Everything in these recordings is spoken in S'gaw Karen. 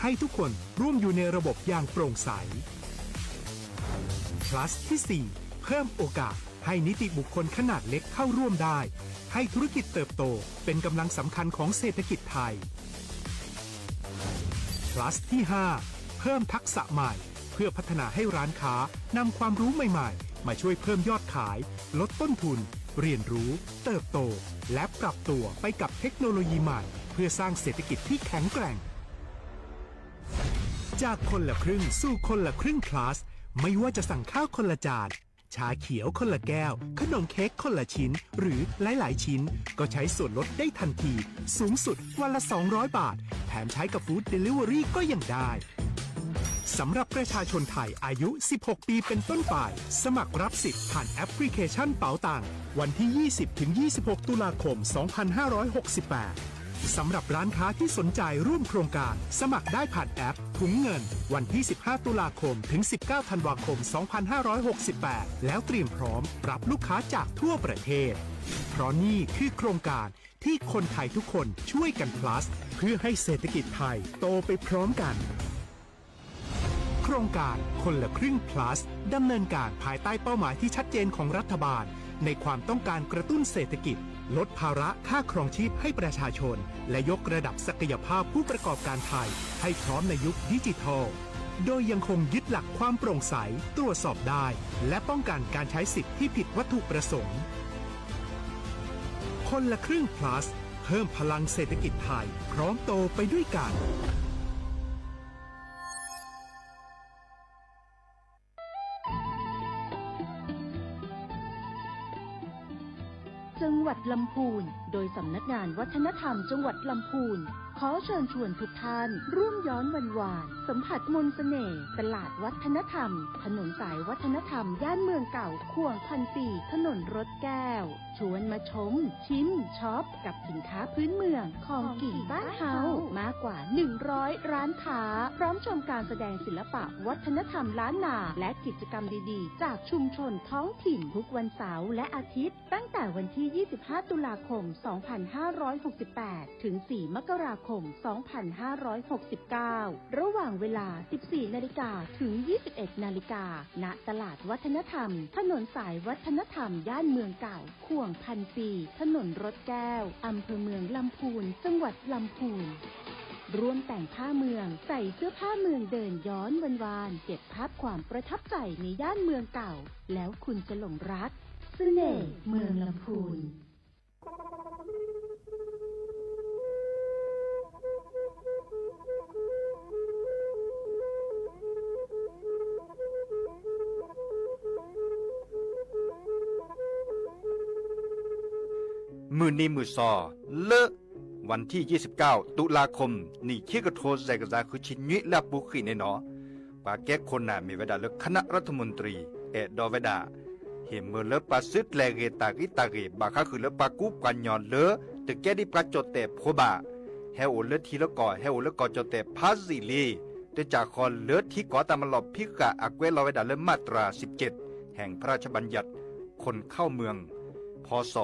ให้ทุกคนร่วมอยู่ในระบบอย่างโปร่งใส Plus ที่สี่ เพิ่มโอกาสให้นิติบุคคลขนาดเล็กเข้าร่วมได้ ให้ธุรกิจเติบโตเป็นกำลังสำคัญของเศรษฐกิจไทย Plus ที่ห้า เพิ่มทักษะใหม่ เพื่อพัฒนาให้ร้านค้านำความรู้ใหม่ๆ มาช่วยเพิ่มยอดขาย ลดต้นทุน เรียนรู้ เติบโต และปรับตัวไปกับเทคโนโลยีใหม่ เพื่อสร้างเศรษฐกิจที่แข็งแกร่ง จากคนละครึ่งสู่คนละครึ่ง Plus ไม่ว่าจะสั่งข้าวคนละจาน ชาเขียวคนละแก้ว ขนมเค้กคนละชิ้น หรือหลายๆชิ้น ก็ใช้ส่วนลดได้ทันที สูงสุดวันละ สองร้อยบาท แถมใช้กับ Food Delivery ก็ยังได้ สำหรับประชาชนไทยอายุ สิบหกปีเป็นต้นไป สมัครรับสิทธิ์ผ่านแอปพลิเคชันเป๋าตัง วันที่ ยี่สิบถึงยี่สิบหก ตุลาคม สองพันห้าร้อยหกสิบแปด สำหรับร้านค้าที่สนใจร่วมโครงการ สมัครได้ผ่านแอปถุงเงิน วันที่ สิบห้า ตุลาคม ถึง สิบเก้า ธันวาคม สองพันห้าร้อยหกสิบแปด แล้วเตรียมพร้อมรับลูกค้าจากทั่วประเทศ เพราะนี่คือโครงการที่คนไทยทุกคนช่วยกัน Plus เพื่อให้เศรษฐกิจไทยโตไปพร้อมกัน โครงการคนละครึ่ง Plus ดำเนินการภายใต้เป้าหมายที่ชัดเจนของรัฐบาล ในความต้องการกระตุ้นเศรษฐกิจ ลดภาระค่าครองชีพให้ประชาชน และยกระดับศักยภาพผู้ประกอบการไทย ให้พร้อมในยุคดิจิทัล โดยยังคงยึดหลักความโปร่งใส ตรวจสอบได้ และป้องกันการใช้สิทธิ์ที่ผิดวัตถุประสงค์ คนละครึ่ง Plus เพิ่มพลังเศรษฐกิจไทย พร้อมโตไปด้วยกัน จังหวัดลำพูน โดยสำนักงานวัฒนธรรมจังหวัดลำพูน ขอเชิญชวนทุกท่านร่วมย้อนวันวาน สัมผัสมนต์เสน่ห์ ตลาดวัฒนธรรม ถนนสายวัฒนธรรม ย่านเมืองเก่า ข่วงพันปี ถนนรถแก้ว ชวนมาชม ชิม ช็อป กับสินค้าพื้นเมือง ของกิ๋นบ้านเฮา มากกว่า หนึ่งร้อย ร้านค้า พร้อมชมการแสดงศิลปะวัฒนธรรมล้านนา และกิจกรรมดีๆ จากชุมชนท้องถิ่น ทุกวันเสาร์และอาทิตย์ ตั้งแต่วันที่ ยี่สิบห้า ตุลาคม สองพันห้าร้อยหกสิบแปด ถึง สี่ มกราคม สองพันห้าร้อยหกสิบเก้า ระหว่างเวลา สิบสี่ นาฬิกา ถึง ยี่สิบเอ็ด นาฬิกา ณ ตลาดวัฒนธรรม ถนนสายวัฒนธรรม ย่านเมืองเก่า ข่วงพันปี ถนนรถแก้ว อำเภอเมืองลำพูน จังหวัดลำพูน ร่วมแต่งผ้าเมือง ใส่เสื้อผ้าเมืองเดินย้อนวันวาน เก็บภาพความประทับใจในย่านเมืองเก่า แล้วคุณจะหลงรัก เสน่ห์เมืองลำพูน မုၢ်နံၤမုၢ်စီၤ လၢ วันที่ ยี่สิบเก้า ตุลาคม နံၣ်ခံကထိ စဲးကစၢ် ဃုဆံနွံ လၢအပူၤဃံးန့ၣ်နီၤ ပှၤကဲခိၣ်နၢ်မ့ၢ်ဝဲဒၣ်လၢ คณะรัฐมนตรี အဲၣ်ဒိးဝဲဒၣ် ဟ့ၣ်မၢလၢပှၤစုကျဲၤဂ့ၤတၢ်ဂ့ၤတၢ်ဂ့ၤ ဘၣ်ဃးဃုာ်လၢပှၤကူပှၤကညီလၢ တကဲဒံးပှၤကၠီၣ်တဲၣ်ဖိဘၣ် ဟဲအိၣ်လၢထံလၢကီၢ် ဟဲအိၣ်လၢကီၢ်ကၠီၣ်တဲၣ်ဖးယံာ်လံ တစၢ်ဃီၤလၢထံကီၢ်တၢ်မၤလီၢ်ဖံးဃာ်အကွဲးလီၤဝဲဒၣ်လၢ มาตราสิบเจ็ด แห่งพระราชบัญญัติคนเข้าเมือง พ.ศ.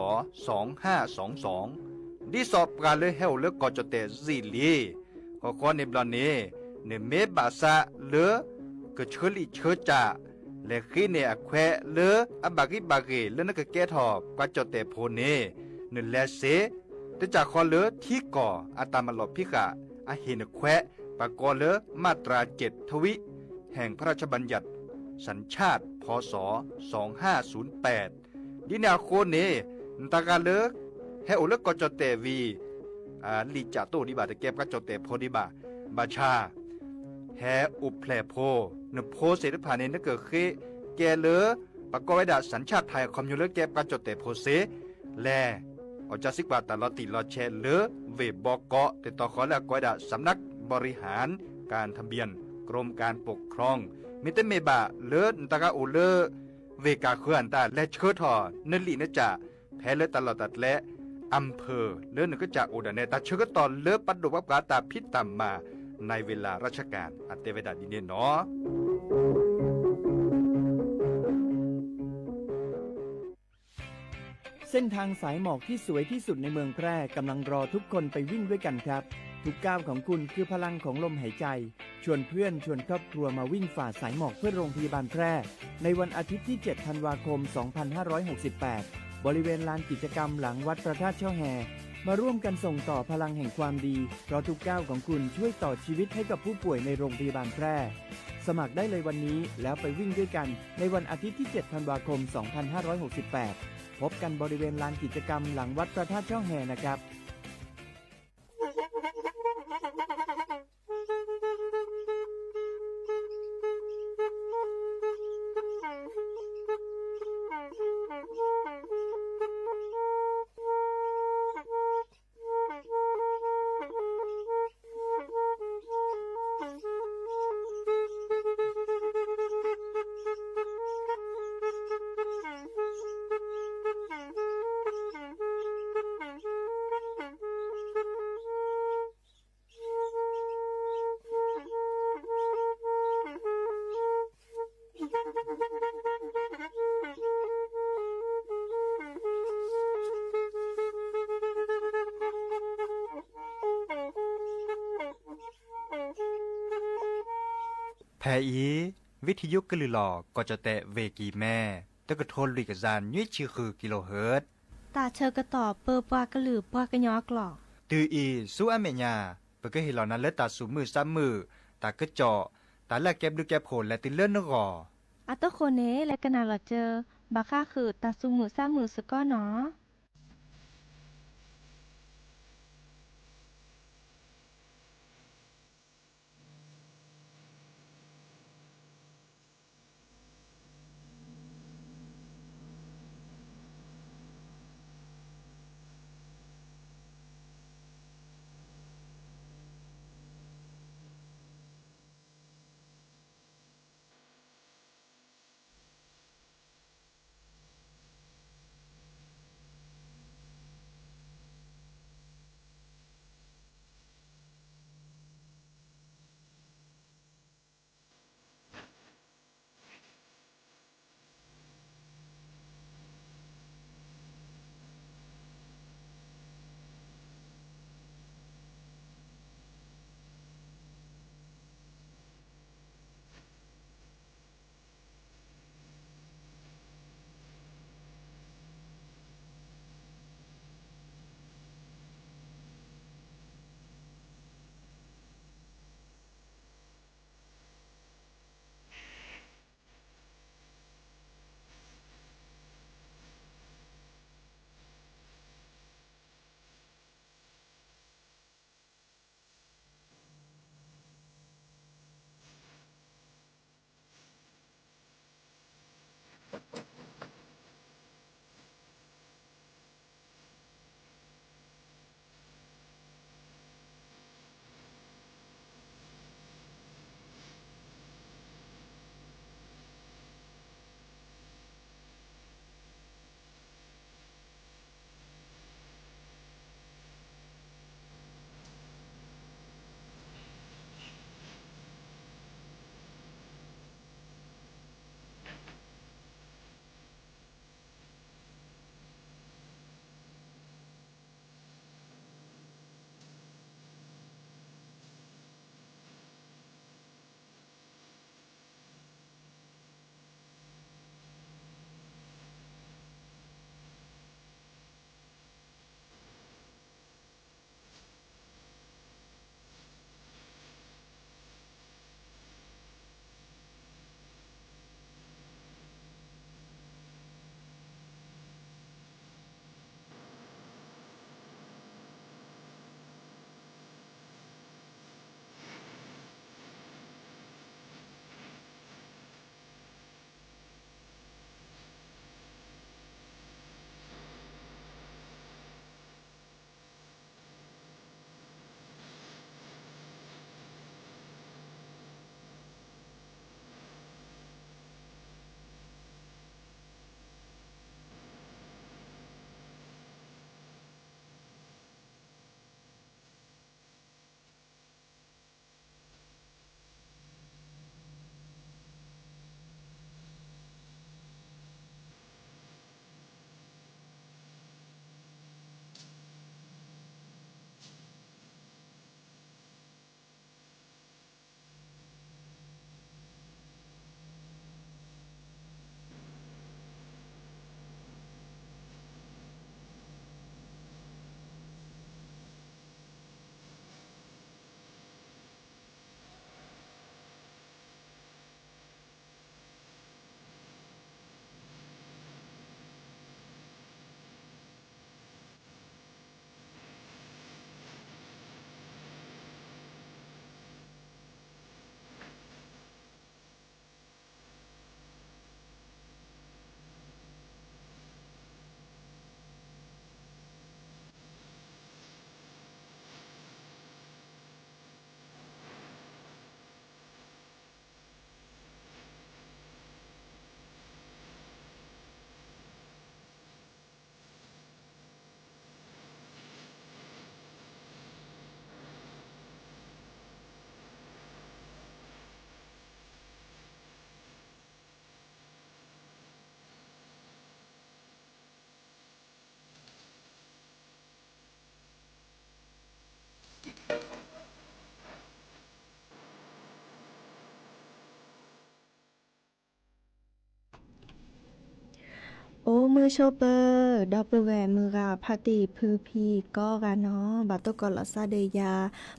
สองห้าสองสอง ဒ်သိးပှၤလၢဟဲအိၣ်လၢကီၢ်ကၠီၣ်တဲၣ်ယံာ်လံ ဃီဃီန့ၣ်ဘျီန့ၣ် နမ့ၢ်ဘၣ်ဆၣ်လၢ ကဆၢလံာ်ဆၢကၠၢ် လဲၤဃ့န့ၢ်အခွဲးလၢအဘၣ်ဂံၢ်ဘၣ်ဂ့ၤ လၢနကကဲထီၣ်ပှၤကၠီၣ်တဲၣ်ဖိန့ၣ် နလဲၤစ့ တစၢ်ဃီၤလၢထံကီၢ်အတၢ်မၤလီၢ်ဖံးဃာ် အဟ့ၣ်နခွဲး ပှၤကိးလၢ มาตราเจ็ด ทวิ แห่งพระราชบัญญัติสัญชาติ พ.ศ. สองห้าศูนย์แปด ဒ်န့ၣ်အဃိန့ၣ် နတၢ်ဂၤလၢ ဟဲအိၣ်လၢကီၢ်ကၠီၣ်တဲၣ်ဝံၤ လံာ်ကၠၢ်တိၣ်ဒံးဘၣ် တကဲပှၤကၠီၣ်တဲၣ်ဖိဒံးဘၣ် ဘၣ်ဆၣ် ဟဲအိၣ်ဖျဲၣ်ဖိ နဖိသ့ၣ်တဖၣ်န့ၣ် နကဃ့ကဲလၢ ပှၤကိးဝဲဒၣ် สัญชาติไทย အခီပညီလၢကဲပှၤကၠီၣ်တဲၣ်ဖိစ့ လဲၤ အီၣ်ကၠၢစံးကွၢ်တၢ်လီၤတံၢ်လီၤဆဲးလၢ ဝ့ၢ်ဘီကီး တတီၤဃီလၢအကိးဝဲဒၣ် สำนักบริหารการทะเบียน กรมการปกครอง မ့တမ့ၢ်ဘၣ်လၢနတၢ်ဂၤအိၣ်လၢ ဝ့ၢ်ကၢ်ဃၢၤအတၢ် လဲၤဆှၢထီၣ်နလံာ်နကၠၢ် ဖဲလၢတၢ်လီၢ်တၢ်ကျဲ อำเภอ လၢနကစၢ်အိၣ်ဒၣ်နဲ တၢ်ဆၢကတီၢ်လၢပဒိၣ်ပှၤပှၤတၢ်ဖံးတၢ်မၤ ในเวลาราชการ အတဲဝဲဒၣ်ဒ်န့ၣ်နီၤ เส้นทางสายหมอกที่สวยที่สุดในเมืองแพร่กำลังรอทุกคนไปวิ่งด้วยกันครับ ทุกก้าวของคุณคือพลังของลมหายใจ ชวนเพื่อนชวนครอบครัวมาวิ่งฝ่าสายหมอกเพื่อโรงพยาบาลแพร่ ในวันอาทิตย์ที่ เจ็ด ธันวาคม สองพันห้าร้อยหกสิบแปด บริเวณลานกิจกรรมหลังวัดพระธาตุช่อแฮ มาร่วมกันส่งต่อพลังแห่งความดี เพราะทุกก้าวของคุณช่วยต่อชีวิตให้กับผู้ป่วยในโรงพยาบาลแพร่ สมัครได้เลยวันนี้แล้วไปวิ่งด้วยกันในวันอาทิตย์ที่ เจ็ด ธันวาคม สองพันห้าร้อยหกสิบแปด พบกันบริเวณลานกิจกรรมหลังวัดพระธาตุช่อแฮนะครับ ဖဲအံၤ ဝံထံယိကလုာ်လီၤ ကီၢ်ကၠီၣ်တဲၣ် ဝ့ၢ်ကံၢ်မဲ တကထိလွံၢ်ကယၤနွံဆံဃု ကံလိဟၢၣ် တၢ်ဆၢကတီၢ်ပၢပှၤကလုာ်ပှၤကညီအကျိာ် တုၤအံၤ ဆူအမဲာ်ညါ ပကဟ့ၣ်လီၤနၤလၢတၢ်သူၣ်မုာ်သးမုာ်, တၢ်ကစီၣ်, တၢ်လၢအကဲဘျုးကဲဖှိၣ်လဲၤတုၤလၢနဂီၢ်. အတဃိန့ၣ် လဲၤကနၣ်လီၤစၢၤ ဘၣ်ဃးဃုာ်တၢ်သူၣ်မုာ်သးမုာ်စ့ၢ်ကီးနီၤ. မုၢ်ဆိပၢၤ ဒီပုၢ်ဝဲၢ်မုၢ်ဂၤဖးတံၢ်ဖုဖံကိးဂၤနီၤ, ဘၣ်တိၢ်ကီးလီၤစၢ်ဒီးယၤ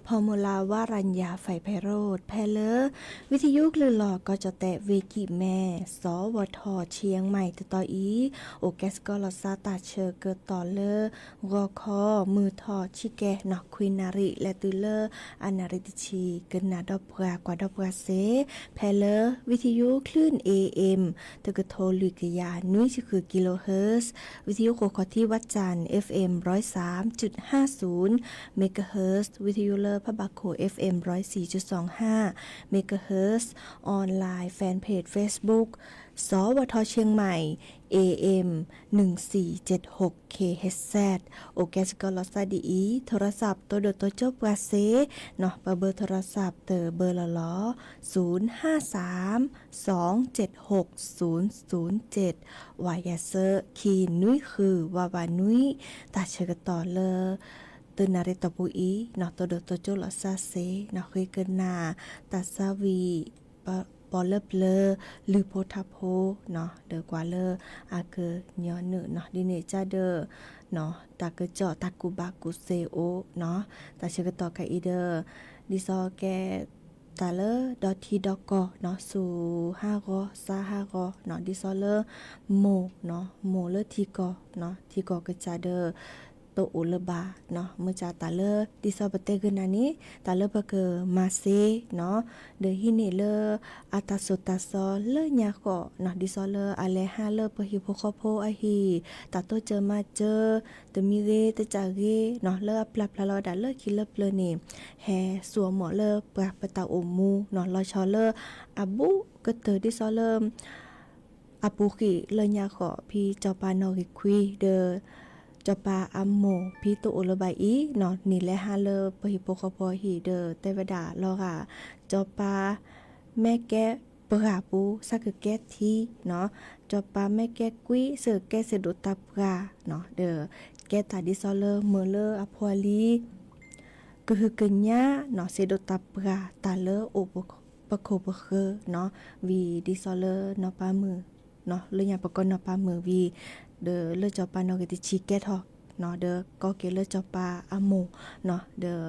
ဖီမုၢ်လၢ်ဝါရၤညါ ဖဲးဖဲးရိး ဖဲလၢ ဝံသယုကလုၢ်လီၤကီၢ်ကၠီၣ်တဲၣ် ဝ့ၢ်ကံၣ်မဲ စီၤဝီၤထီၣ် ဆံယဲၢ်မံၣ် တတီၤအံၤ အိၣ်ကဲစ့ၢ်ကီးလီၤစၢ်တၢ်ဆၢကတီၢ်လၢ ဂီၤခီ မုၢ်ထီၣ်ဆံကဲနီၤ ခွံနၣ်ရံၣ် လဲၤတုၤလၢ အနၣ်ရံၣ်တဆံ ကနၣ်ဒီးပှၤကွၢ်ဒီးပှၤစ့ၢ် ဖဲလၢ ဝံသယုကလုၢ် A M တကထိလွံၢ်ကယၤနွံဆံဃု kilohertz, ဝံသယုဃိာ်ခီၣ်ထံးဝၣ်စၣ် F M ร้อยสามจุดห้าศูนย์ megahertz, ဝံသယုလၢဖးဘၣ်ခိၣ် F M ร้อยสี่จุดสองห้า megahertz, online fan page Facebook စီၤဝီၤထီၣ် เชียงใหม่ A M หนึ่งสี่เจ็ดหก K H Z, အိၣ်ကဲစ့ၢ်ကီးလီၤစၢ်ဒ်အံၤ, โทรศัพท์ တိၢ်ဒိၣ်တိၢ်ကၠိပှၤစ့ၢ်နီၤ, ပဘၢ โทรศัพท์ တဘၢလီၤလီၤ, ศูนย์ห้าสาม สองเจ็ดหก ศูนย์ศูนย์เจ็ด, ဝၤယၤစၢ ခံနွံဃု ဝၤဝၤနွံ, တၢ်ဆၢကတီၢ်လၢ တနၣ်ရံၣ်တီၢ်ပူၤအံၤနီၤ, တိၢ်ဒိၣ်တိၢ်ကၠိလီၤစၢ်စ့ၢ်နီၤ, ဃ့ကနၣ် တၢ်သးဝံၣ် ပီၤလၢပျၢၤ လုၢ်ဖိထါဖိနီၤ, ဒီးကွၢ်လၢအကညီနုၢ်နီၤ, ဒ်န့ၣ်ကစၢ်ဒီး တၢ်ကစီၣ်တၢ်ကူၣ်ဘၣ်ကူၣ်သ့အိၣ်နီၤ, တၢ်ဆၢကတီၢ်ခဲအံၤဒီး ဒ်သိးကဲ တၢ်လၢဒီထံဒီကီၢ်နီၤ, ဆူၣ်ဟးဂီၤ စါဟးဂီၤနီၤ, ဒ်သိးလၢ မိၢ်နီၤ, မိၢ်လၢထံကီၢ်နီၤ, ထံကီၢ်ကစၢ်ဒီး တအိၣ်လၢၤဘၣ်နီၤ, မ့ၢ်ကစၢ်တၢ်လၢ ဒ်သိးပတဲဂ့ၤနၤန့ၣ် တၢ်လၢပကမၤစ့နီၤ, ဒီးဟံးန့ၢ်လၢ အတၢ်ဆိၣ်တၢ်ဆီလၢညါဃီနီၤ, ဒ်သိးလၢအလဲၤဟးလၢပှၤဟံၣ်ဖိဃီဖိအဟံၣ်, တၢ်တိစၢၤမၤစၢၤ တမံၤဂ့ၤတစၢ်ဂ့ၤနီၤ, လၢအပျၢ်ဖျါလီၤဝဲဒၣ်လၢခံလၢပျၢၤန့ၣ်, ဟဲစိာ်အမီၣ်လၢပှၤပတၢ်အိၣ်မူနီၤ, လီၤဆီလၢ အဘူးကတၢၢ်ဒ်သိးလၢ အပူၤဃံာ်လၢညါဃီ ဖံစီၤပၤနီၣ်ဂံၢ်ခွံဒီး စီၤပၤအမိၢ်ဖံတအိၣ်လၢၤဘၣ်အံၤနီၤ, န့ၣ်လဲၤဟးလၢပှၤဟံၣ်ဖိဃီဖိအဟံၣ်ဒီး တဲဝဲဒၣ်လီၤဂာ် စီၤပၤ မ့ၢ်ကဲပှၢ်ပူၤ ဆၢကကဲထံနီၤ, စီၤပၤမ့ၢ်ကဲကွံ ဆၢကကဲသ့ၣ်ဒိၣ်တၢ်ပှၢ်နီၤ, ဒီးကဲတၢ်ဒ်သိးလၢမုၢ်လၢအဖိအလံၤ ကဟုကညီနီၤ, သ့ၣ်ဒိၣ်တၢ်ပှၢ်တၢ်လၢအိၣ်ပခိၣ်ပဃၢၤနီၤ, ဝံၤဒ်သိးလၢနီၢ်ပၤမုၣ် လၢညါပကိးနီၢ်ပၤမုၣ်ဝံၤ ဒီးလၢစီၤပၤနီၣ်ဂံၢ်တဆံကဲထီၣ်နီၤ, ဒီးကိးက့ၤလၢစီၤပၤအမိၢ်နီၤ, ဒီး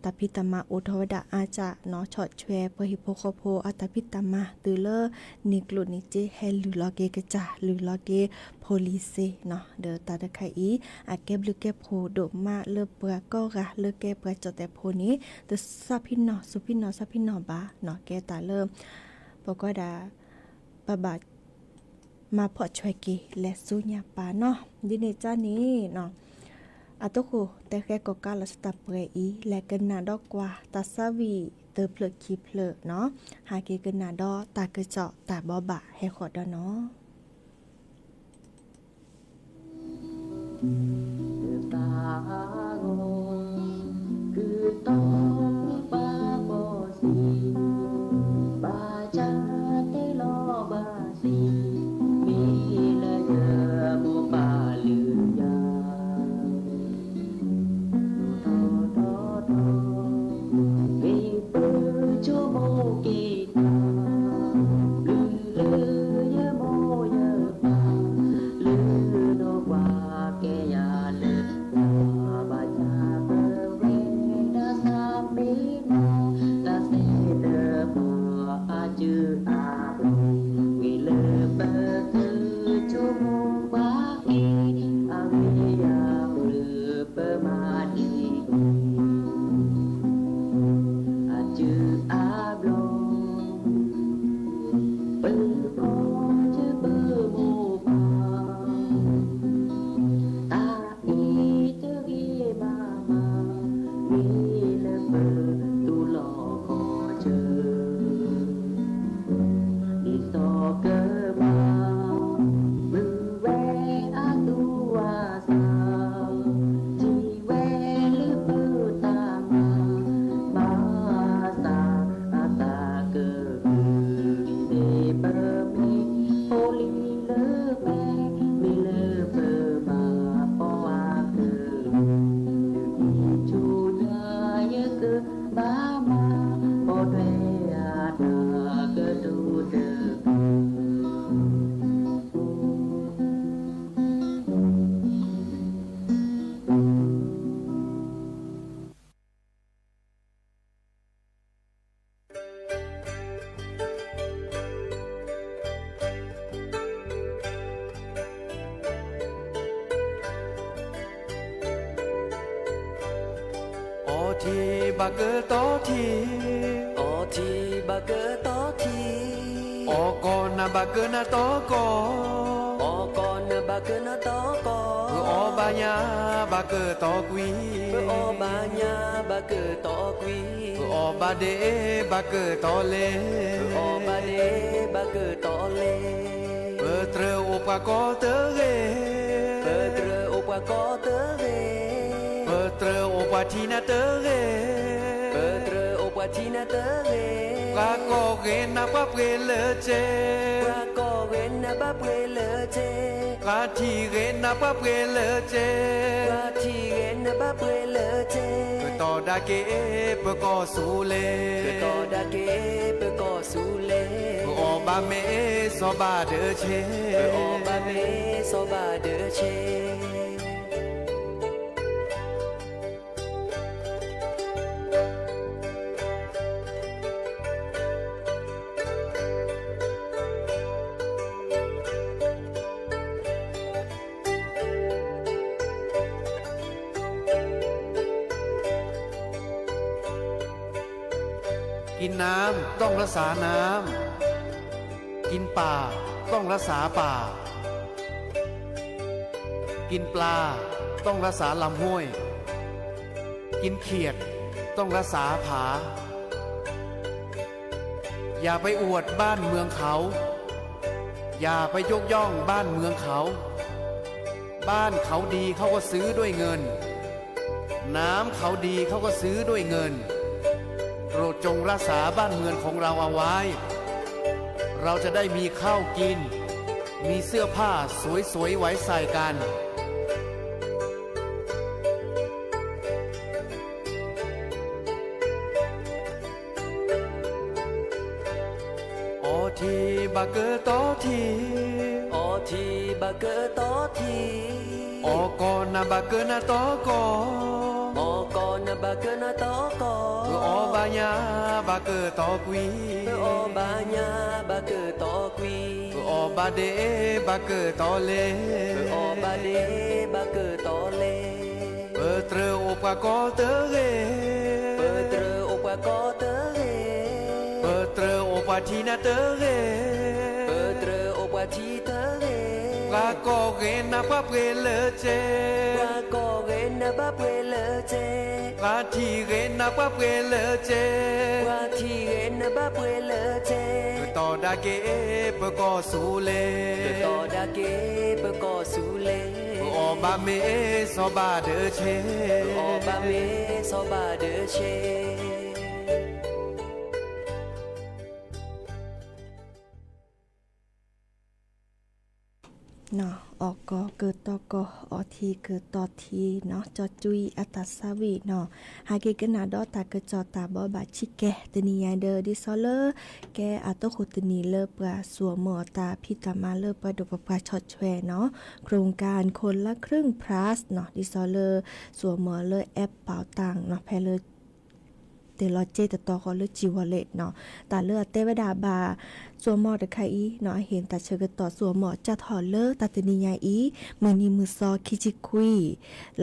တၢ်ဖံးတၢ်မၤအိၣ်ထီၣ်ဝဲဒၣ်အါစၢ်နီၤ, ဆီၣ်ထွဲပှၤဟံၣ်ဖိဃီဖိအတၢ်ဖံးတၢ်မၤတုၤလၢ န့ၢ်ကျိၣ်န့ၢ်စ့ ဟဲလုၢ်လီၤက့ၤကစၢ် လုၢ်လီၤက့ၤဖိလံၤစ့နီၤ, ဒီးတၢ်တခါအံၤ အကဲဘျုးကဲဖှိၣ်ဒိၣ်မးလၢပှၤကိးဂၤလၢကဲပှၤကၠီၣ်တဲၣ်ဖိန့ၣ် တသးဖံးနီၣ် စူၢ်ဖံးနီၣ် သးဖံးနီၣ်ဘၣ်နီၤ, ကဲတၢ်လၢ ပကွၢ်ဒၣ် ပဘၣ် မၤဖီၣ်ဆွဲက့ၤလဲၤဆူညါပၤနီၤ, ဒ်န့ၣ်ကစၢ်န့ၣ်နီၤ, အတခိၣ်တဲဃဲကိးကးလီၤစၢ်တၢ်ပှဲၤအံၤ လဲၤကနၣ်ဒီးကွၢ်တၢ်သးဝံၣ်တဖျၢၣ်ခံဖျၢၣ်နီၤ, ဟးက့ၤကနၣ်ဒီးတၢ်ကစီၣ်တၢ်ဘိးဘၣ်ဟဲဃီၤဒီးနီၤ. တၢ်ဂီၤ ကုၢ်တီပာ်ဘီၣ်စံး, ဘၣ်ဆၣ်တဲလီၤဘၣ်စံး, မ့ၢ်လၢယမိၢ်ပၢ်လုၢ်ယၤ တီတီတီတီ, မ့ၢ်ပၢ်ဆိကမိၣ်က့ၤတၢ် လုၢ်လၢယမိၢ်ယပၢ် လၢနီၢ်ပှၤကဲယၤလၢ ဘၣ်ဆၣ်ပဝဲဒၣ်သးပ့ၤနီၣ် တၢ်သ့တပှၢ်အစုအဘျီ ဂ့ၤလၢပသုဆိကမိၣ်ဘၣ်က့ၤ အဂ့ၢ်ယၤလၢပမၤန့ၢ် အစုအဘျီ ဘၣ်ကတီထံ, အီထံဘၣ်ကတီထံ, အီကီၢ်နၢ်ဘၣ်ကနၢ်တီကီၢ်, အီကီၢ်နၢ်ဘၣ်ကနၢ်တီကီၢ်, ပအီၣ်ဘၣ်ညါဘၣ်ကတီကွံ, ပအီၣ်ဘၣ်ညါဘၣ်ကတီကွံ, ပအီၣ်ဘၣ်ဒ့ဘၣ်ကတီလဲၣ်, ပအီၣ်ဘၣ်ဒ့ဘၣ်ကတီလဲၣ်. ပတြၢၤအိၣ်ပှၤကီတဂ့ၤ, ပတြၢၤအိၣ်ပှၤကီတဂ့ၤ, ပတြၢၤအိၣ်ပှၤထံနၢ်တဂ့ၤ, ပတြၢၤအိၣ်ပှၤထံနၢ်တဂ့ၤ, ပှၤကီၢ်ဂ့ၤနၢ်ပှၤပှ့ၤလၢကဲ, ပှၤကီၢ်ဂ့ၤနၢ်ဘၣ်ပှ့ၤလၢကဲ, ပှၤထံဂ့ၤနၢ်ပှၤပှ့ၤလၢကဲ, ပှၤထံဂ့ၤနၢ်ဘၣ်ပှ့ၤလၢကဲ, ကတီၤဒၣ်က့ၤပကီၢ်စူၤလဲၣ်, ကတီၤဒၣ်က့ၤပကီၢ်စူၤလဲၣ်, ပအီၣ်ဘၣ်မ့ၢ်စီၤဘၣ်ဒၢဆ့, ပအီၣ်ဘၣ်မ့ၢ်စီၤဘၣ်ဒၢဆ့. กินน้ำต้องรักษาน้ำ, กินป่าต้องรักษาป่า, กินปลาต้องรักษาลำห้วย, กินเขียดต้องรักษาผา. อย่าไปอวดบ้านเมืองเขา, อย่าไปยกย่องบ้านเมืองเขา. บ้านเขาดีเขาก็ซื้อด้วยเงิน, น้ำเขาดีเขาก็ซื้อด้วยเงิน. โปรดจงรักษาบ้านเมืองของเราเอาไว้, เราจะได้มีข้าวกิน, มีเสื้อผ้าสวยๆไว้ใส่กัน. အီထံဘၣ်ကတီထံ, အီထံဘၣ်ကတီထံ, အီကီၢ်နၢ်ဘၣ်ကနၢ်တီကီၢ်, အီကီၢ်နၢ်ဘၣ်ကနၢ်တီကီၢ်, ပအီၣ်ဘၣ်ညါဘၣ်ကတီကွံ, ပအီၣ်ဘၣ်ညါဘၣ်ကတီကွံ, ပအီၣ်ဘၣ်ဒ့ဘၣ်ကတီလဲၣ်, ပအီၣ်ဘၣ်ဒ့ဘၣ်ကတီလဲၣ်. ပတြၢၤအိၣ်ပှၤကီတဂ့ၤ, ပတြၢၤအိၣ်ပှၤကီတဂ့ၤ, ပတြၢၤအိၣ်ပှၤထံနၢ်တဂ့ၤ, ပတြၢၤအိၣ်ပှၤထံတဂ့ၤ, ပှၤကီၢ်ဂ့ၤနၢ်ပှၤပှ့ၤလၢကဲ, ပှၤကီၢ်ဂ့ၤနၢ်ဘၣ်ပှ့ၤလၢကဲ, ပှၤထံဂ့ၤနၢ်ပှၤပှ့ၤလၢကဲ, ပှၤထံဂ့ၤနၢ်ဘၣ်ပှ့ၤလၢကဲ, ကတီၤဒၣ်က့ၤပကီၢ်စူၤလဲၣ်, ကတီၤဒၣ်က့ၤပကီၢ်စူၤလဲၣ်, ပအီၣ်ဘၣ်မ့ၢ်စီၤဘၣ်ဒၢဆ့, ပအီၣ်ဘၣ်မ့ၢ်စီၤဘၣ်ဒၢဆ့. အီၣ်ကီၢ်ကတီၤကီၢ်, အီထံကတီၤထံနီၤ, ကၠီကွံအတၢ်ဆါဝံၤနီၤ, ဟဲက့ၤကနၣ်ဒီးတၢ်ကစီၣ်တၢ်ဘိးဘၣ်ဆံးကဲ, တနံၤညါဒီး ဒ်သိးလၢ ကဲအတၢ်အိၣ်ဖှိၣ်တနံၤလၢပှၤစိာ်မီၤတၢ်ဖံးတၢ်မၤလၢပှၤဒိၣ်ပပှၢ်ဆီၣ်ထွဲနီၤ, โครงการคนละครึ่ง Plus နီၤ, ဒ်သိးလၢ စိာ်မီၤလၢ app เป๋าตัง နီၤ, ဖဲလၢ တဲလီၤစ့တတီဃီလၢ G-Wallet နီၤ, တၢ်လၢအတဲဝဲဒၣ်ဘၣ် စိာ်မီၤတခါအံၤနီၤ, အဟ့ၣ်တၢ်ဆၢကတီၢ်စိာ်မီၤစးထီၣ်လၢတၢ်တနံၤညါအံၤ, မုၢ်နံၤမုၢ်သီခံဆံခွံ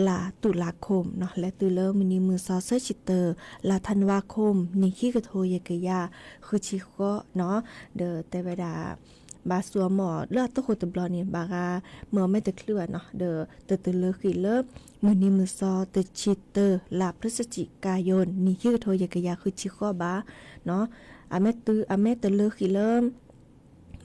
လါ ตุลาคม နီၤ, လဲၤတုၤလၢမုၢ်နံၤမုၢ်သီသၢဆံတၢ လါ ธันวาคม နံၣ်ခံကထိယဲၢ်ကယၤဃုဆံဃိးနီၤ, ဒီးတဲဝဲဒၣ် ဘၣ်စိာ်မီၤလၢအတၢ်အိၣ်ဖှိၣ်တဘျီန့ၣ် ဘၣ်ဂၤမၢအီၤမ့ၢ်တချုးဘၣ်နီၤ, ဒီးတတလၢဃံာ်လၢ မုၢ်နံၤမုၢ်သီတဆံတၢ လါ พฤศจิกายน နံၣ်ခံကထိယဲၢ်ကယၤဃုဆံဃိးဘၣ်နီၤ, အမ့ၢ်တုၤ အမ့ၢ်တလၢဃံာ်လၢ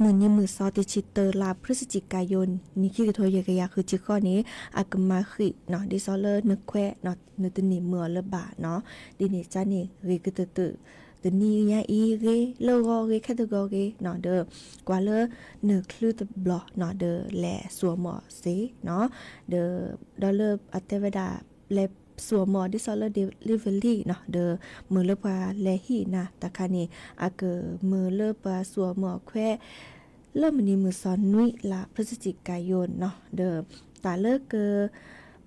မုၢ်နံၤမုၢ်သီတဆံတၢ လါ พฤศจิกายน နံၣ်ခံကထိယဲၢ်ကယၤဃုဆံဃိးန့ၣ် အကမၤဃံးနီၤ, ဒ်သိးလၢနခွဲးနီၤ, နတန့ၢ်မၢအီၤလၢၤဘၣ်နီၤ, ဒ်န့ၣ်ကန့ၣ် ဂ့ၤကတၢၢ်တၢၢ် တနံၤညါအံၤဂ့ၤ လၢဂီၤဂ့ၤ ခဲတဂီၤဂ့ၤနီၤ, ဒီးကွၢ်လၢနချုးတဘျီနီၤ, ဒီးလဲၤစိာ်မီၤစ့ၢ်နီၤ, ဒီး ဒီးလၢအတဲဝဲဒၣ် လဲၤစိာ်မီၤဒ်သိးလၢ delivery နီၤ, ဒီးမၢလၢပှၤလဲၤဟံၣ်နၤတခါန့ၣ် အကမၢလၢပှၤစိာ်မီၤခွဲး လၢမုၢ်နံၤမုၢ်သီနွံ လါ พฤศจิกายน နီၤ, ဒီးတၢ်လၢက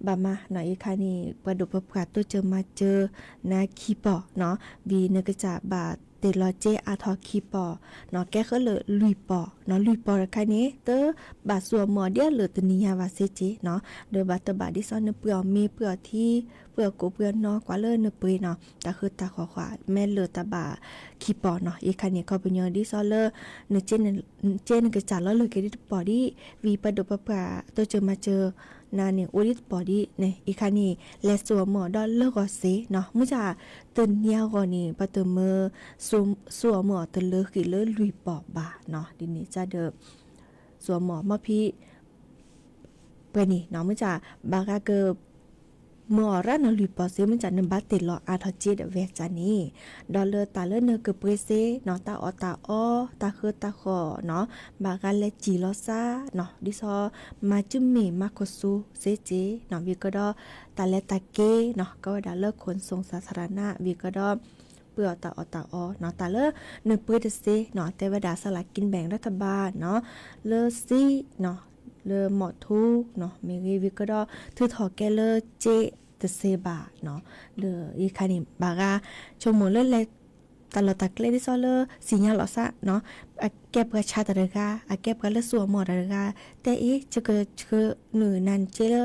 ဘၣ်မၤနီၤ အံၤခါန့ၣ် ပှၤဒိၣ်ပပှၢ်တိစၢၤမၤစၢၤနၤခံပီၢ်နီၤ, ဝံၤနကစၢ်ဘၣ် တ့ၢ်လီၤစ့အါထီၣ်ခံပီၢ်နီၤ ကဲဃုာ်လၢလွံၢ်ပီၢ်နီၤ လွံၢ်ပီၢ်တခါန့ၣ် တဘၣ်စူးအီၣ်မီၢ်အီၤဒ်အလၢာ်တနံၤညါဘၣ်စ့က့နီၤ ဒီးဘၣ်တဘၣ်ဒ်သိးနပှ့ၤအီၣ်မ့ၤပှ့ၤအီၣ်ထံ ပှ့ၤအီၣ်ကိၣ်ပှ့ၤအီၣ်နီၢ် ကွၢ်လၢနပှ့ၤနီၤ တၢ်ဃုတၢ်ဃီၣ်ဃီ မ့ၢ်လၢာ်တဘၣ်ခံပီၢ်နီၤ အံၤခါန့ၣ် ခီပညီဒ်သိးလၢ န ကဲနကစၢ်လီၤလၢာ်က့ၤဒ်တပီၢ်ဒ် ဝံၤပှၤဒိၣ်ပှၤပှၢ်တိစၢၤမၤစၢၤနၤန့ၣ် အိၣ်ဒ်တပီၢ်ဒ်န့ၣ် အံၤခါန့ၣ် လဲၤစူးအီၣ်မီၢ်အီၤဒီးလၢဂီၤစ့နီၤ မုၢ်ဆါ တနံၤအဂီၢ်န့ၣ် ပှၤတမၢစူးအီၣ်မီၢ်အီၤတလၢဃံာ်လၢလွံၢ်ပီၢ်ဘၣ်နီၤ ဒ်န့ၣ်ကဒီး စူးအီၣ်မီၢ်အီၤမီၢ်ဖံ ပှဲၤန့ၣ်နီၤ မုၢ်ဆါ ဘၣ်ဃးက မၢအီၣ်ရၣ်နီၤလွံၢ်ပီၢ်စ့ မုၢ်ဆါ နဘၣ်တ့ၢ်လီၤအါထီၣ်စ့ဒီးဝဲကန့ၣ် ဒီးလၢတၢ်လၢနကပှ့ၤစ့နီၤ တၢ်အီၣ်တၢ်အီ တၢ်ဃုတၢ်ဃီၣ်နီၤ ဘၣ်ဃးလဲၤစံၣ်လီၤစၢ်နီၤ ဒ်သိး မၤစုမ့ၢ်မၤခိၣ်ဆူစ့က့နီၤ ဝံၤကဒီး တၢ်လဲၤတၢ်က့ၤနီၤ ကဝဲဒၣ်လၢခိၣ်နစိၤစၢ်သရနၢ် ဝံၤကဒီး ပှ့ၤအီၣ်တၢ်အီၣ်တၢ်အီနီၤ တၢ်လၢနပှ့ၤတစ့နီၤ တဲဝဲဒၣ် စလၢကံဘဲၣ်ရးထဘၣ်နီၤ လၢစံနီၤ လၢမီၢ်ထူနီၤ မ့ၢ်ဂ့ၤ ဝံၤကဒီး ထုးထီၣ်ကဲလၢစ့တစ့ဘၣ်နီၤ ဒီးအံၤခါန့ၣ် ဘၣ်ဃး ဆိကမိၣ်လၢလဲၤ တၢ်လီၢ်တၢ်ကျဲဒ်သိးလၢ စံၣ်ညါလီၤစၢ်နီၤ အကဲပှၤဆါတၢ်တဂၤ အကဲပှၤလၢစူးအီၣ်မီၢ်တၢ်တဂၤ တဲအ့ၣ် ယကဆှၢနုာ်နၤနစ့လၢ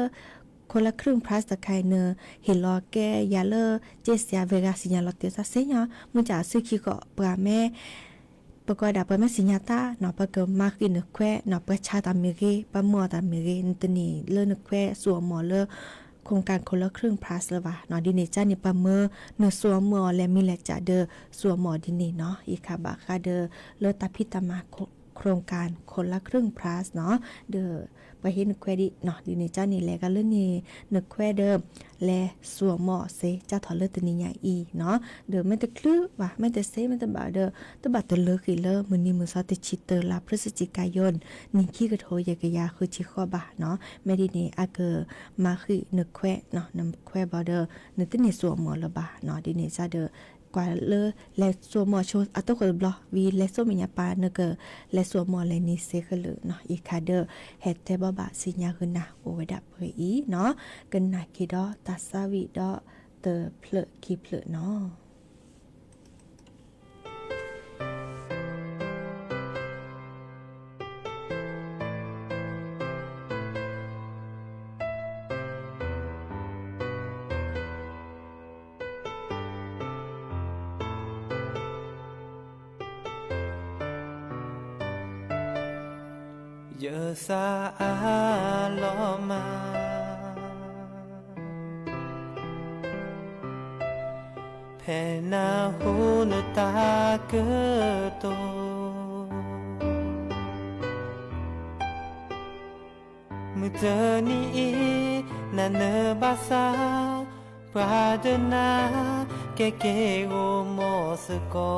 ခိၣ်လၢခရုၣ် prize တခါအံၤ နဟ့ၣ်လီၤကဲယၤလၢ က့စံးအဝဲဂၤ စံၣ်ညါလီၤတ့ၢ်သးစ့ၢ်ကီး မုၢ်ဆါအစုခံကီး ပှၤမ့ၢ် ပကွၢ်ဒၣ်ပှၤမ့ၢ်စံၣ်ညါတၢ်နီၤ ပကမၤဃံးနခွဲးနီၤ ပှၤဆါတၢ်မ့ၢ်ဂ့ၤ ပှၤမၢအီၣ်တၢ်မ့ၢ်ဂ့ၤ နတန့ၢ်လၢနခွဲးစူးအီၣ်မီၢ်လၢ ခိၣ်ကၣ်ခိၣ်လၢခရုၣ် prize လၢၤဘၣ်နီၤ ဒ်န့ၣ်ကန့ၣ် ပှၤမၢနစူးအီၣ်မီၢ်အီၤလဲၤမံၤလဲၤစးဒီး စူးအီၣ်မီၢ်အီၤဒ်န့ၣ်နီၤ အံၤခါဘၣ်ဃးဒီး လၢတၢ်ဖံးတၢ်မၤခိၣ် ခိၣ်ကၣ်ခိၣ်လၢခရုၣ် prize နီၤ ဒီး ပှၤဟ့ၣ်နခွဲးဒ်နီၤ ဒ်န့ၣ်ကန့ၣ် လဲၤကလၢန့ၣ် နခွဲးဒီး လဲၤစူးအီၣ်မီၢ်အီၤစ့ ကၢ်ထီၣ်လၢတနံၤညါအံၤနီၤ ဒီးမ့ၢ်တချုးဘၣ် မ့ၢ်တစ့ မ့ၢ်တဘၣ်ဒီး တဘၣ်တလၢဃံာ်လၢမုၢ်နံၤမုၢ်သီ တဆံတၢလါ พฤศจิกายน နံၣ်ခံကထိယဲၢ်ကယၤဃုဆံဃိးဘၣ်နီၤ မ့ၢ်ဒ်န့ၣ် အကမၤဃံးနခွဲးနီၤ နခွဲးဘၣ်ဒီး နတန့ၢ်စူးအီၣ်မီၢ်အီၤလၢၤဘၣ်နီၤ ဒ်န့ၣ်ကဒီး ကွၢ်လၢ လဲၤစူးအီၣ်မီၢ်အီၤဆိအသီခိၣ်တဘျီ ဝံၤလဲၤစိာ်မဲာ်ညါပာ် နကလဲၤစူးအီၣ်မီၢ်အီၤလဲၤနံၤစ့ဃုာ်လၢာ်နီၤ အံၤခါဒီး ဟဲတဲဘၣ်ဘၣ်စံၣ်ညါဂုာ်နၤအိၣ်ဝဲဒၣ်ပှဲၤအံၤနီၤ ကနၣ်က့ၤဒီးတၢ်သးဝံၣ်ဒီးတဖျၢၣ်ခံဖျၢၣ်နီၤ ယသးအါလီၤမး ဖဲနဟူနတၢ်ကတိၤ မုၢ်တနံၤအံၤ နနၢ်ဘၣ်သး ပှၤဒုးနၤ ကဲက့ၤဂီၤမီၢ်စ့ၢ်ကီး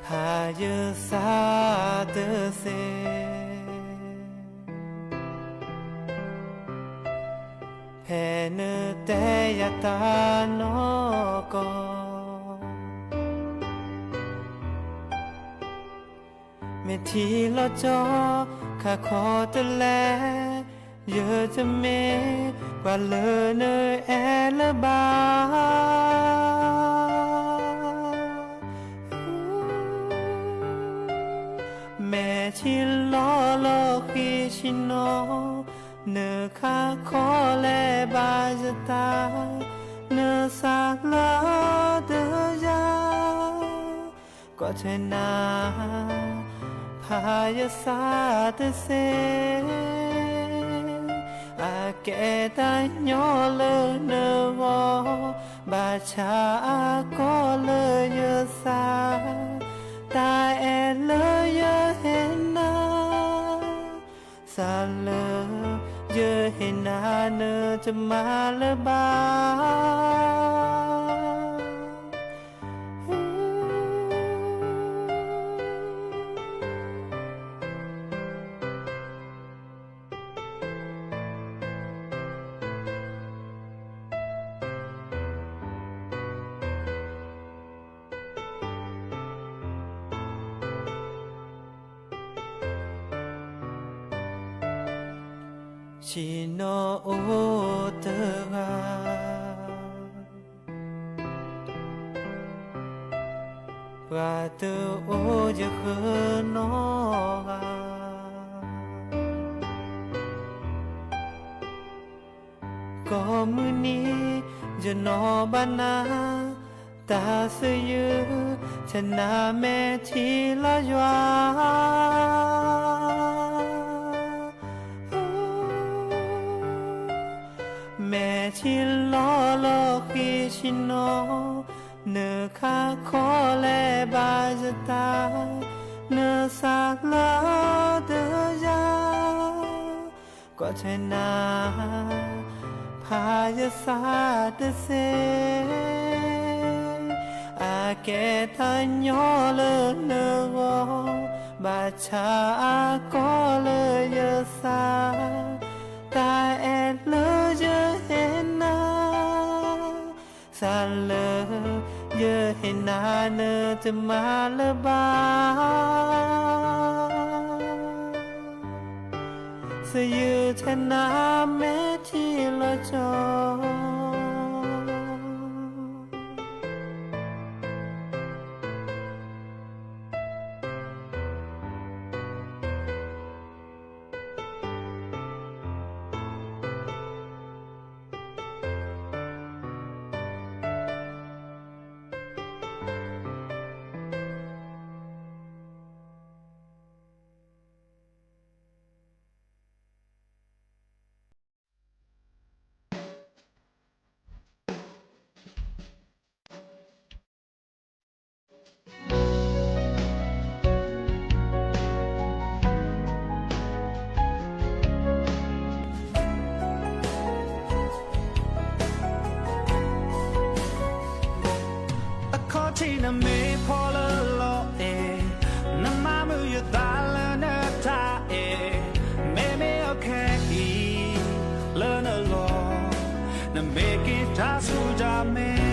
ဖးယသးတသ့ ဖဲနတဲယၤတၢ်နီၢ်ကီၢ် မ့ၢ်ထံၣ်လီၤကၠီ ခါခီတလဲ ယတမ့ၢ် ပှၤလၢနအဲၣ်လၢၤဘၣ် မဲာ်ထံလီၤလီၤဃံဆံနီၤ နခါခီလဲၤဘၣ်ယတၢ် နသးလၢတယၤ ကွၢ်ထွဲနၤ ဖးယသးတသ့ အကဲတၢ်ညီလၢနဂီၢ် ဘၣ်ဆၣ်အကီၢ်လၢယသး တၢ်အဲၣ်လၢယဟ့ၣ်နၤ သးလၢယဟ့ၣ်နၤ နတမၤလၢၤဘၣ် ဆ့ၣ်နီၤအိၣ်တဂၤ, ပှၤတအိၣ်ယဃၢၤနီတဂၤ, ကိးမုၢ်နံၤ ယနီၣ်ဘၣ်နၤ, တၢ်သယုၢ် ဆနၢ်မဲာ်ထံလီၤယွၤ မဲာ်ထံလီၤလီၤဃံၤဆ့ၣ်နီၤ, နခးခီလဲၤဘၣ်ယသး, နသးလၢတယၤ, ကွၢ်ထွဲနၤ ဖးယသးတသ့, အကဲတၢ်ညီလၢနဂီၢ်, ဘၣ်ဆၣ်အကီလၢယသး, တၢ်အဲၣ်လၢယဟ့ၣ်နၤ, သးလၢယဟ့ၣ်နၤနတမၤလၢၤဘၣ်, သယုၢ်ထဲနၤမဲာ်ထံလီၤကၠီ အခီၣ်ထံးနမ့ၢ်ဖီလၢလီၤအဲၣ်, နမၤမုာ်ယသးလၢနတၢ်အဲၣ်, မ့မ့ၢ်အခဲအံၤလၢနလီၢ်, နမ့ၢ်က့ၤတၢ်ဆူတၢ်မဲာ်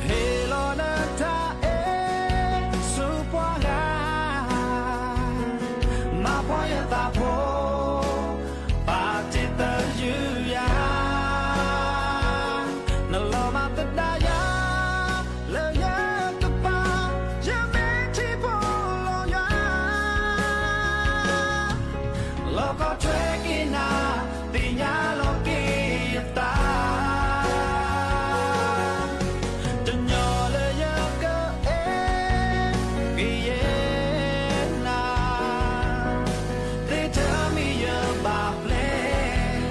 ဟ့ၣ်လီၤနတၢ်အဲၣ်ဆူပှၤဂၤ, မၤဖှီၣ်ယသးဖိ, ပာ်တ့ၢ်သယုၢ်ယၤ, နလီၤမၢ်သဒါယၤ, လၢယကပာ်ယမဲာ်ထံဖိလီၤယွၤ လီၢ်ကီၢ်ထွဲက့ၤနၤ, သ့ၣ်ညါလီၤက့ၤယသး, တညီလၢယကအဲၣ်ကယဲၢ်နၤ, သ့ၣ်ထၢမံယဘၣ်ပျဲၢ်,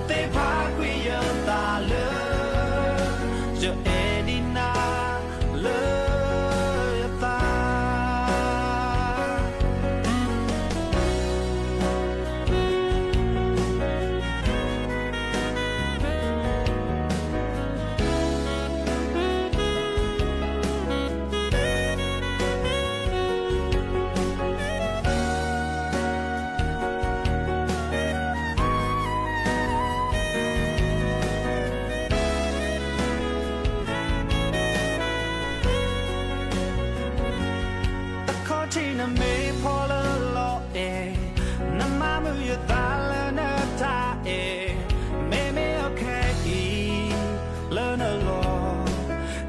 သ့ၣ်ဖးကွံာ်ယသးလၢ ယအဲၣ်ဒံးနၤ လၢယသး အခီၣ်ထံးနမ့ၢ်ဖီလၢလီၤအဲၣ်, နမၤမုာ်ယသးလၢနတၢ်အဲၣ်, မ့မ့ၢ်အခဲအံၤလၢနလီၢ်,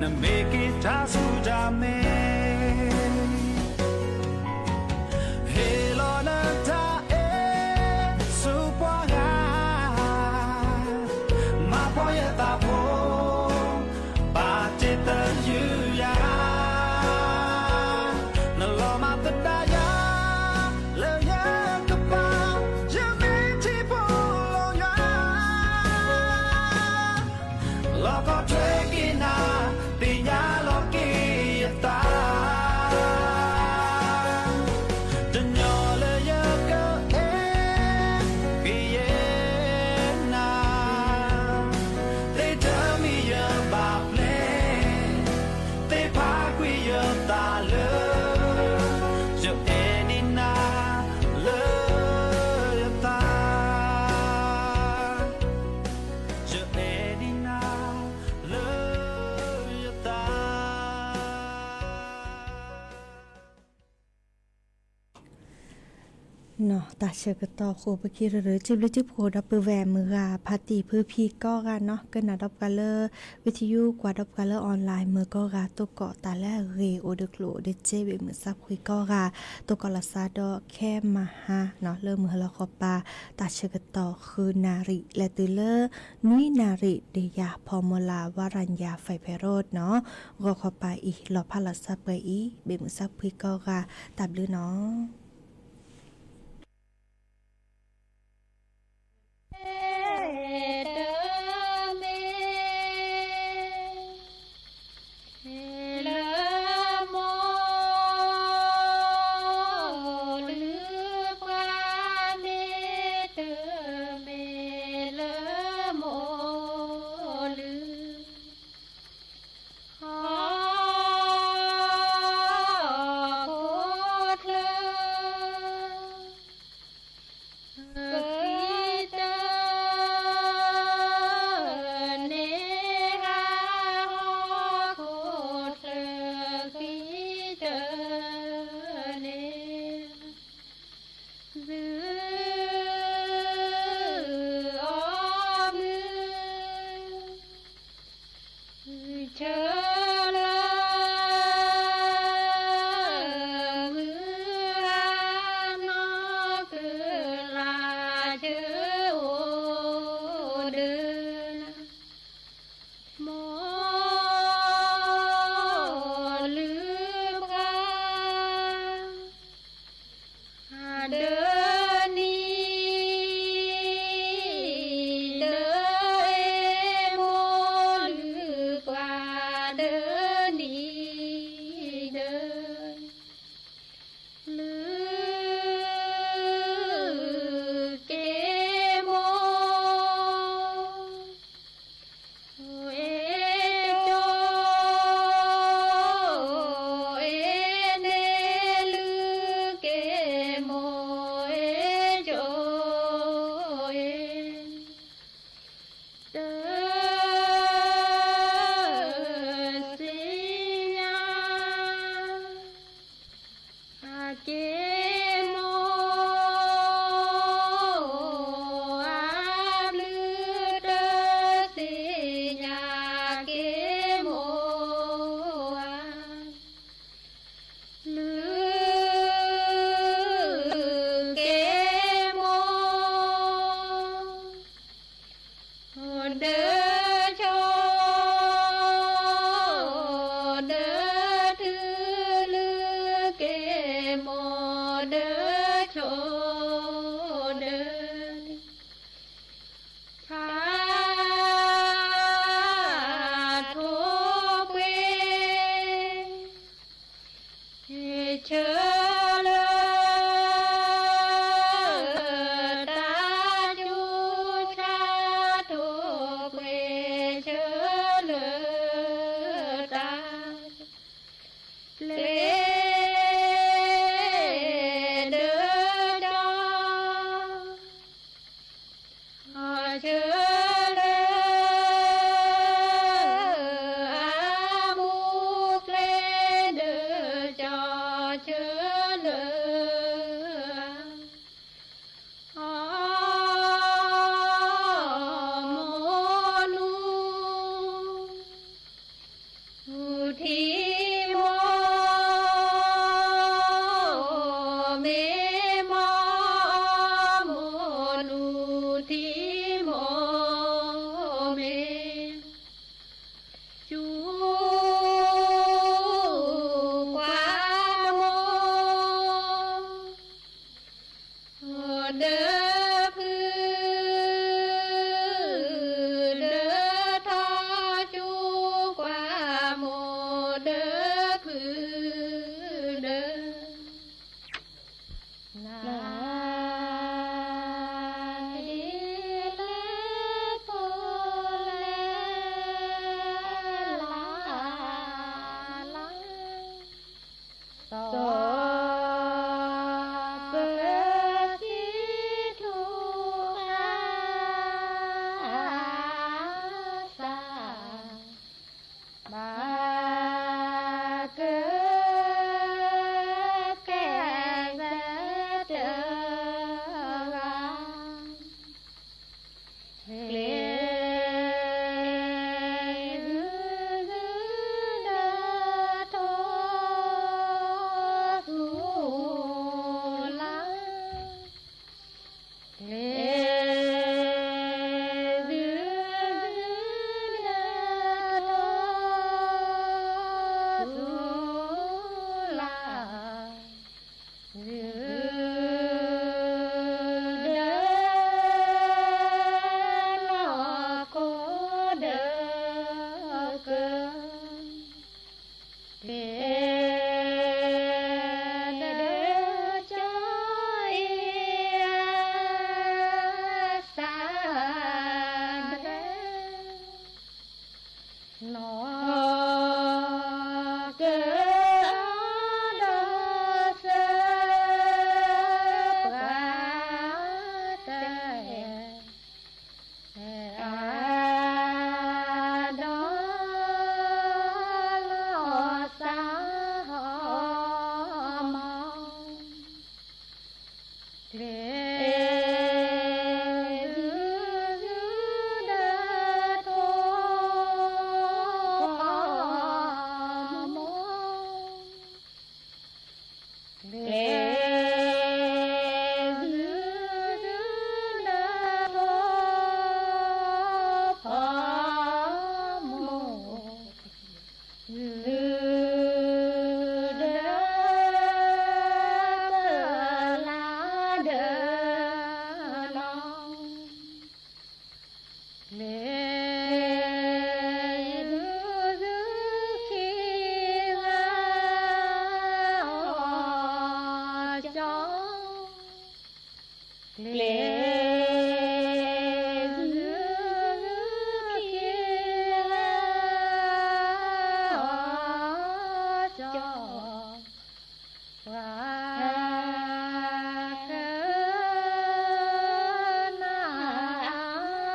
နမ့ၢ်က့ၤတၢ်ဆူတၢ်မဲာ် ဟ့ၣ်လီၤနတၢ်အဲၣ်ဆူပှၤဂၤ, မၤဖှီၣ်ယသးဖိ, ပာ်တ့ၢ်သယုၢ်ယၤ, နလီၤမၢ်သဒါယၤ, လၢယကပာ်ယမဲာ်ထံဖိလီၤယွၤ လီၢ်ကီၢ်ထွဲက့ၤနၤ, သ့ၣ်ညါလီၤက့ၤယသး, တညီလၢယကအဲၣ်ကယဲၢ်နၤ, သ့ၣ်ထၢ တၢ်ဆၢကတီၢ်ဃိ ပခံရၢ်ရၢ စံးဘျုးစံးဖှိၣ်ဒီပုၢ်ဝဲၢ်မုၢ်ဂၤ ဖါတံၢ်ဖုဖံကိးဂၤနီၤ, ကနၣ်ဒီးပှၤလၢ ဝံသယု ကွၢ်ဒီးပှၤလၢ online မုၢ်ကိးဂၤ သကိးတၢ်လၢအဂ့ၤ အိၣ်ဒီးကျိၣ်အိၣ်ဒီးစ့ ဘ့ၣ်မုၢ်ဆါဖှံကိးဂၤ, သကိးလီၤစါဒီးခဲမဟါနီၤ လၢမုၢ်ဟါလီၤဃီပၤ တၢ်ဆၢကတီၢ်ဃုနၣ်ရံၣ် လဲၤတုၤလၢ နွံနၣ်ရံၣ် ဒီးယၤဖီမီလၤ ဝါရၤယၤ ဖဲဖဲရိၣ်နီၤ, ဂီၤခီပၤအံၤ လီၤဖးလီၤစၢ်ပှဲၤအံၤ ဘ့ၣ်မုၢ်ဆါဖှံကိးဂၤ တၢ်ဘျုးနီၤ. ကျဲဂုၤဂုၤဒီးထိး သူလၢ်, ကျဲဂုၤဂုၤဒီးထိး သူလၢ်, ဂုၤဒီးလီၢ်ခိၣ်ဒီးက ကျဲဒီးကၠီအ့အသးဒီး နီၢ်ကဒီးသၢပှၤတ အဒီးလီၤသးဟီမီၢ်, ကျဲဂုၤဂုၤဒီးထိးဖီမိၢ်, ကျဲဂုၤဒီးထိးဖီမိၢ်, ဂုၤဒီးပလၢ်ဒီးနီၢ်, ကျဲဂုၤဂုၤခံဂၤအီၣ်ကၠီ, ကျဲဂုၤဂုၤခံဂၤအီၣ်ကၠီ, ပှၤကနၣ်အမဲာ်ထံ တ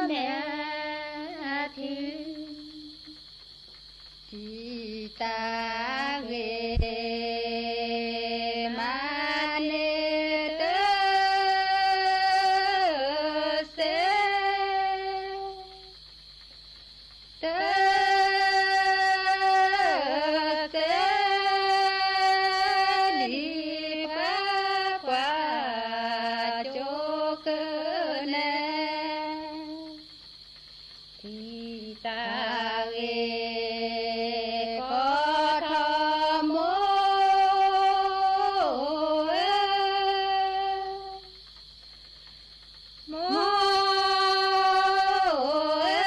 ံာ်တာ်ဂ့ၤ မၤန့ၢ်တသ့ တသ့ ဒ်ပှၤကွၢ်ကၠိကန့ၣ် တံာ်တာ်ဂ့ၤ ကိးထီၣ်မိၢ်ဧၢ, မိၢ်ဧ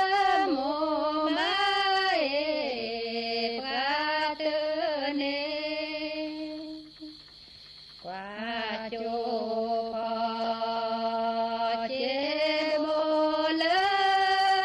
ၢ, မိၢ်မၤအ့ၣ်ပှၤတန့ၢ် ကွၢ်ကၠိဖီၣ်စ့ဘိလၢ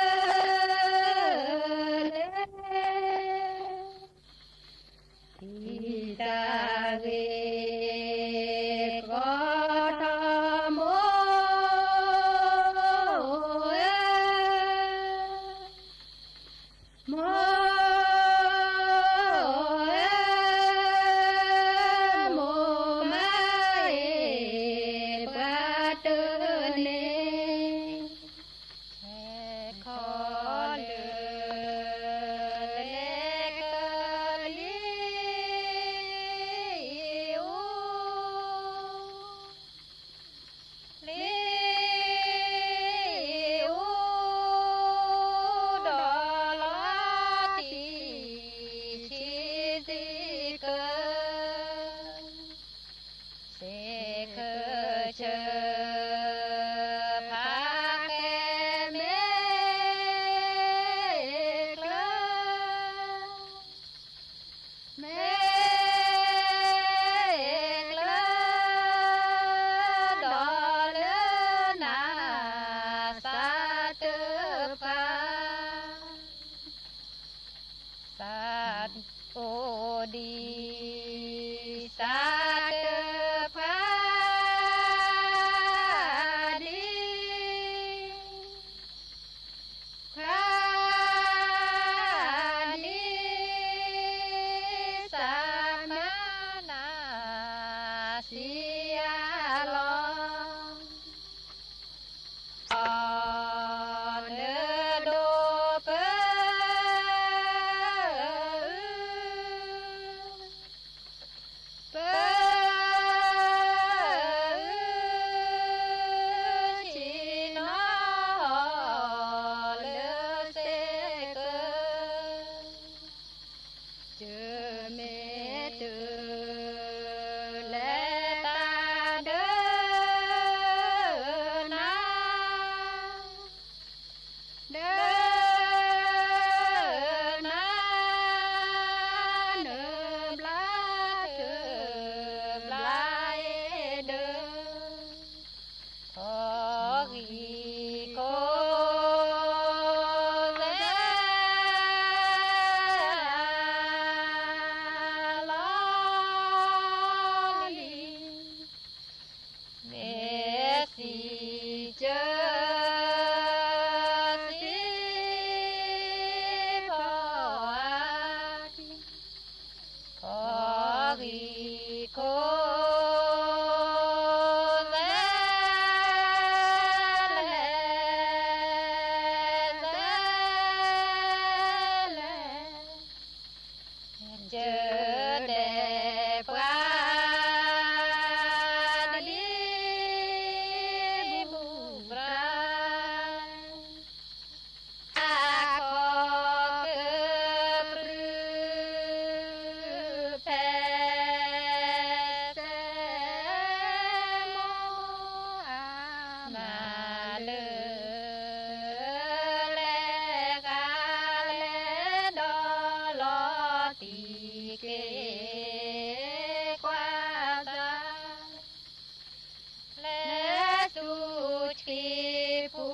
ပူၤ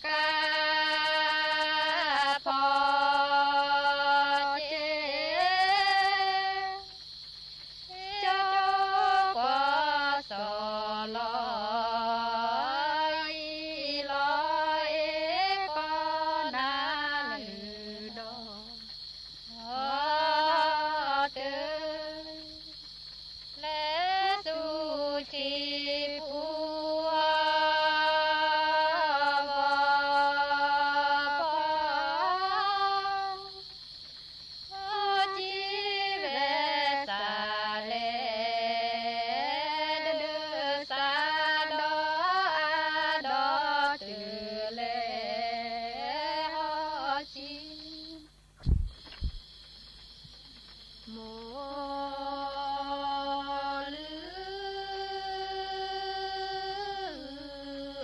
ကါဖီက့ ကၠိကွီၢ်စီၤလီၤ အံၤလီၤအ့ၤကီၢ်နၤလၢဒီး အီတၢ် လဲၤဆူထံပူၤ အီဂီၤဖီ အီထံဝဲစးလဲၣ် ဒၢစးဒီးအါဒီးတုၤလဲၣ် အီထံ မိၢ်လု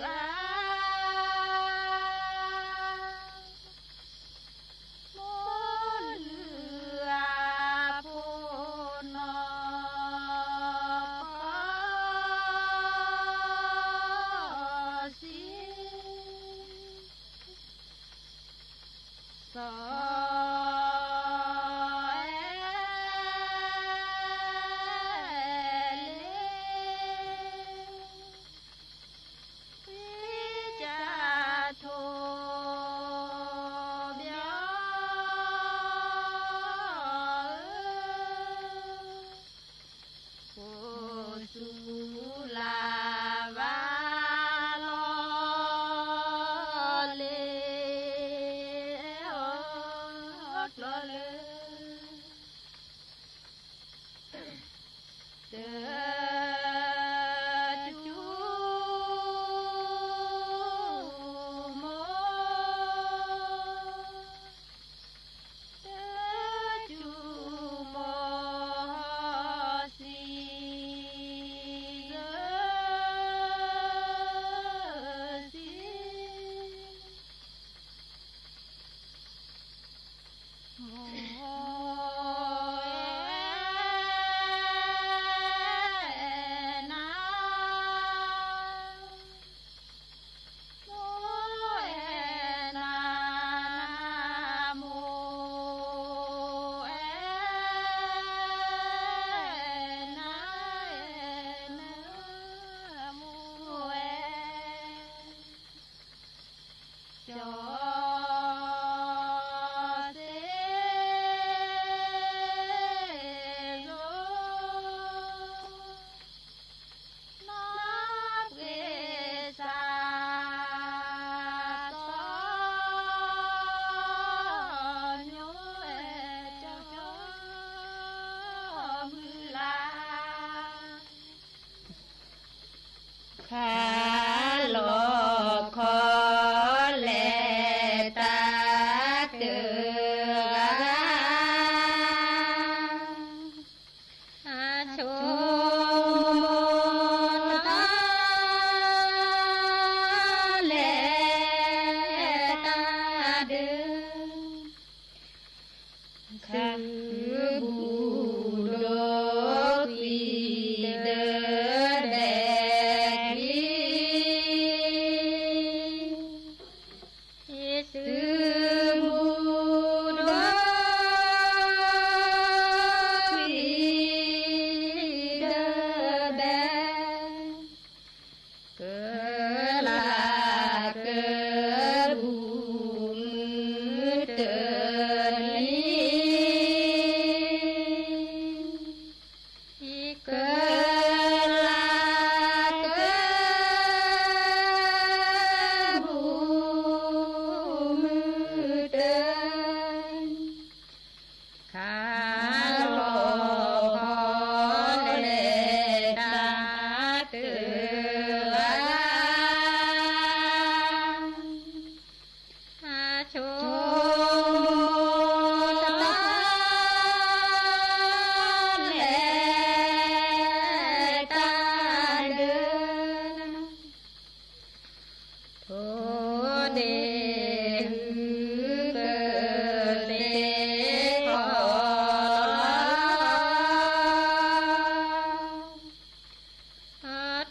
ၢ်အါ မိၢ်လုၢ်အါ ဖိနီၢ်ကီၢ်စံ စီၤ လ့ ကၠၢ်ထိးဘျီ အိၣ်ဆူလၢ်ဘၣ်လီၤလ့ အီၣ်ကျီၢ်လၢ တၢ်စူၤ မိၢ် တၢ်စူၤမိၢ်စံ စံ မိၢ် နၤ မိၢ်အဲၣ်နၤ မိၢ်အဲၣ်နၤ မိၢ်အဲၣ် ကၠီ စ့ စိ နီၢ်ပှ့ၤစၢ် စီၤ ညိအဲၣ်ကၠီ မုၢ်လၢ် ခါလီၤခီလဲၤတၢ်တဂၤ အဆိကမိၣ် လဲၤတၢ်ဒုး ခါ ဃုဘူးဒီးကွံာ်ဒီးဘဲကွံာ် ဃုဘူးဒီးကွံာ်ဒီးဘဲ ကလးကဘူးမုၢ်တနံၤ ကလးကဘူးမုၢ်တနံၤ ခါလီၤခီလဲၤတၢ်တဂၤ အဆိကမိၣ် လဲၤတၢ်ဒုး ထိၣ်ဒ့ၣ်ဟုကသ့ ထိၣ်ဒ့ၣ်ဟု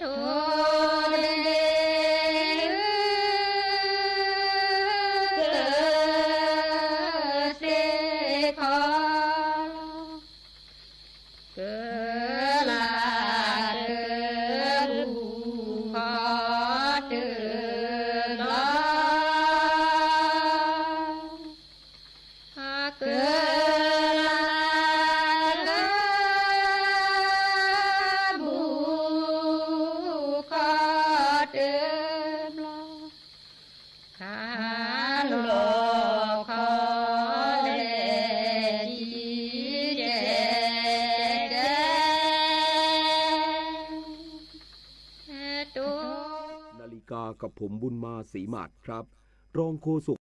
ဟါလီၤခီလဲၣ်ထံကဲကဲ นาฬิกากับผมบุญมา ศรีมาศครับ รองโฆษก